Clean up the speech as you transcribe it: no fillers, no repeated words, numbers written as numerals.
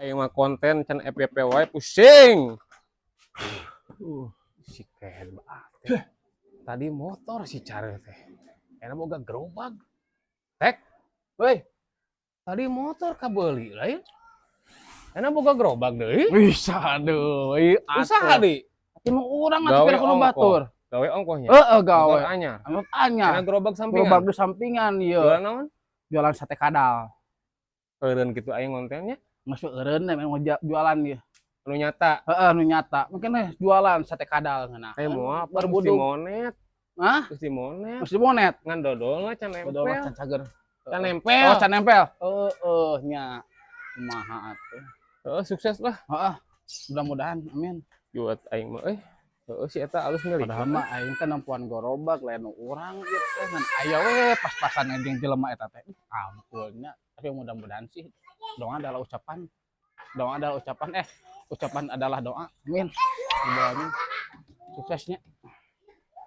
Aing mah konten can FYP wae, pusing. Si kebat teh. Tadi motor si care teh. Enak boga gerobak. Tek, Woi. Tadi motor kabeli lain. Enak boga gerobak deui. Bisa deui. Usaha di. Tapi nu urang atuh Gawe kira kudu ongkoh. Batur. Gawe ongkohnya. Heeh, gawe. Motor anyar. Anu anyar. Enak gerobak sampingan. Gerobak di sampingan ieu. Jualan naon? Jualan sate kadal. Eureun kitu aing kontennya. Masuk eureun deh memang jualan ieu. Anu nyata. Heeh, nu nyata. Mungkin eh jualan sate kadal ngeunah. Eh, moal Baru mesti buduk. Monet. Hah? Mesti monet. Mesti monet. Ngan dodol lah can nempel. Dodol mah can cager. Can nempel. Oh, can nempel. Heeh nya. Kumaha atuh. Heeh, sukses lah. Heeh. Mudah-mudahan, amin. Juat aing mah euy. Heeh, si eta alus milik. Padahal mah aing teh nempuan gerobak lain nu urang ieu teh, ngan aya we pas-pasan jeung jelema eta teh. Ampun nya. Tapi mudah-mudahan sih doa adalah ucapan. Doa adalah ucapan, eh, ucapan adalah doa. Amin. Amin. Suksesnya.